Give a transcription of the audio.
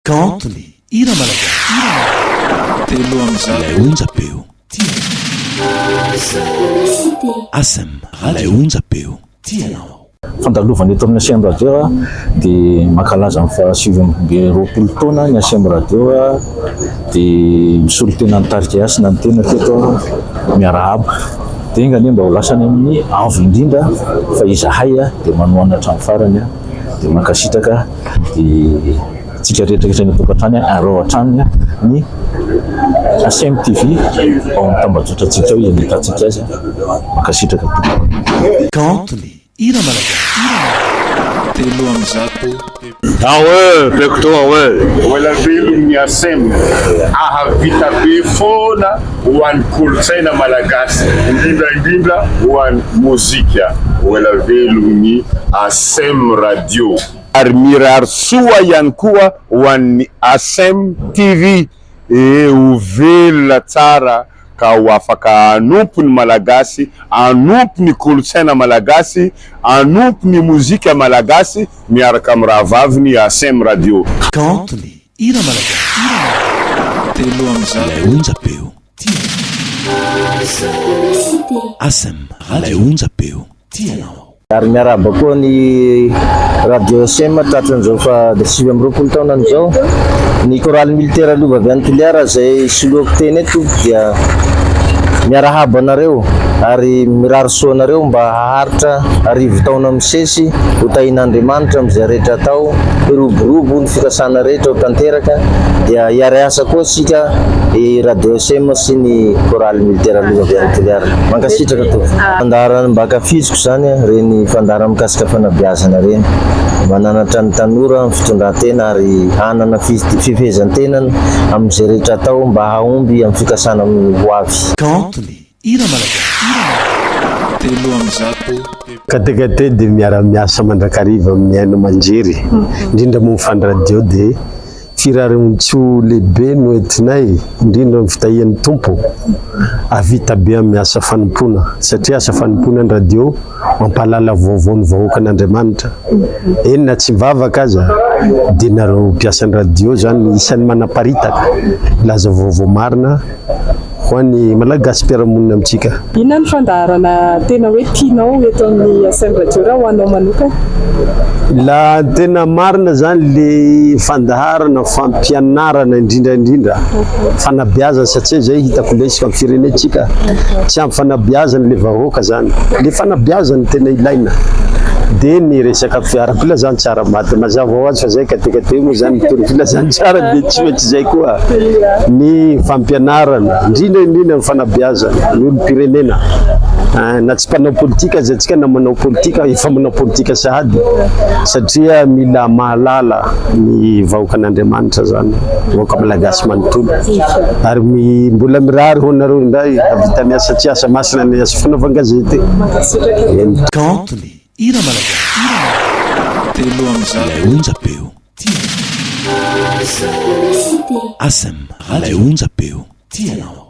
Kanto ny hira malagasy. Ilay onjam-peo tianao. Asm Ilay onjam-peo tianao. Fandalovana eto amin'ny ACM Radio dia mankalaza ny faha 29 taona ny ACM Radio dia misolo tena ny tarika Hasina ny tena teto miarahaba dia enga anie mba ho lasa any amin'ny avo indrindra fa izahay dia manohana hatramin'ny farany dia mankasitraka dia tsika rehetra rehetra any an-tokantrano araho hatrany ny ACM TV ao amin'ny tambajotrantsika ao izay ahitantsika azy. Mankasitraka tompoko. Kanto ny hira malagasy. 300. Aoe, Bekoto aoe. Ho ela velogno ny ACM, ahavita be foana ho an'ny kolontsaina malagasy, indrindra indrindra ho an'ny mozika. Ho ela velogno ny ACM Radio. Ary mirary soa ihany koa ho an'ny ACM TV ee ho velona tsara ka ho afaka hanompo ny Malagasy, hanompo ny kolontsaina Malagasy, hanompo ny mozika Malagasy miaraka amin'ny rahavaviny ACM Radio. Kanto ny hira malagasy. Ilay onjam-peo tianao. ACM Ilay onjam-peo tianao. Ary miarahaba koa ny Radio SM tratran'izao faha 29 taonany izao. Ny chorale militaire Lova avy any Toliara izay soloako teny eto tompoko dia miarahaba anareo ary mirary soa anareo mba haharitra arivo taona misesy ho tahian'Andriamanitra amin'izay rehetra atao, hiroborobo ny fikasana rehetra ho tanteraka dia hiara-hiasa koa isika i Radio SM sy ny chorale militaire Lova avy any Toliara. Mankasitraka tompoko. Fandaharana mba ankafiziko izany ireny fandaharana mikasika fanabeazana ireny. Mananatra ny tanora amin'ny fitondran-tena ary hanana fifehezan-tenana amin'izay rehetra atao mba hahomby amin'ny fikasana amin'ny ho avy. Kanto ny hira malagasy. 300. KTKT dia miara-miasa mandrakariva amin'ny haino aman-jery, indrindra moa ny fan radio dia Firarian-tsoa lehibe no entinay, indrindra ny fitahian'ny Tompo, hahavita be amin'ny asa fanompoana, satria asa fanompoana ny radio, mampahalala vaovao ny vahoakan'Andriamanitra. Eny na tsy mivavaka aza, dia nareo mpiasan'ny radio izany isan'ny manaparitaka, milaza vaovao marina. Ho an'ny Malagasy mpiara-monina amintsika. Inona ny fandaharana tena hoe tianao eto amin'ny SM Radio raha ho anao manokana? La tena marina zany le fandaharana fampianarana indrindra indrindra fanabeazana satria zay hitako lesika amin'ny firenentsika tsy ampy fanabeazana le vahoaka zany le fanabeazana tena ilaina de ny resaka fiara-pilazantsara maty mazava ho azy fa zay katekate moa zany mitory filazantsara de tsy maintsy zay koa ny fampianarana, indrindra indrindra ny fanabeazana ny olom-pirenena, na tsy mpanao politika aza antsika na manao politika, efa manao politika sahady satria mila mahalala ny vahoakan'Andriamanitra zany, vahoaka malagasy manontolo ary mbola mirary ho anareo indray hahavita ny asa tsy asa masina ny asa fanaovan-gazety. Kanto ny hira malagasy. Ilay onjam-peo. Tianao. Asm Ilay onjam-peo tianao.